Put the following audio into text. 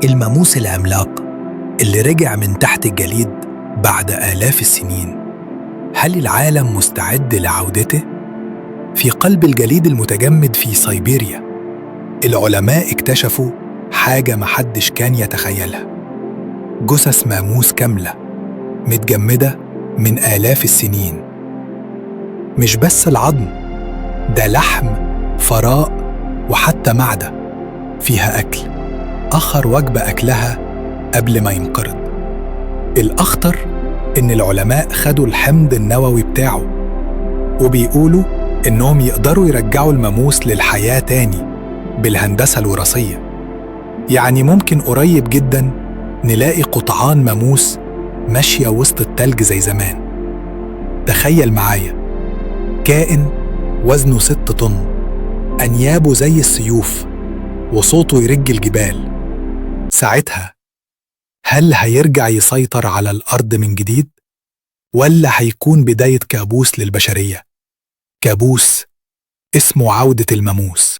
الماموس العملاق اللي رجع من تحت الجليد بعد آلاف السنين، هل العالم مستعد لعودته؟ في قلب الجليد المتجمد في سيبيريا، العلماء اكتشفوا حاجة محدش كان يتخيلها: جثث ماموس كاملة متجمدة من آلاف السنين. مش بس العظم، ده لحم، فراء، وحتى معدة فيها أكل، آخر وجبة أكلها قبل ما ينقرض. الأخطر إن العلماء خدوا الحمض النووي بتاعه، وبيقولوا إنهم يقدروا يرجعوا الماموس للحياة تاني بالهندسة الوراثية. يعني ممكن قريب جدا نلاقي قطعان ماموس ماشية وسط التلج زي زمان. تخيل معايا كائن وزنه 6 طن، أنيابه زي السيوف، وصوته يرج الجبال. ساعتها هل هيرجع يسيطر على الأرض من جديد؟ ولا هيكون بداية كابوس للبشرية؟ كابوس اسمه عودة الماموس.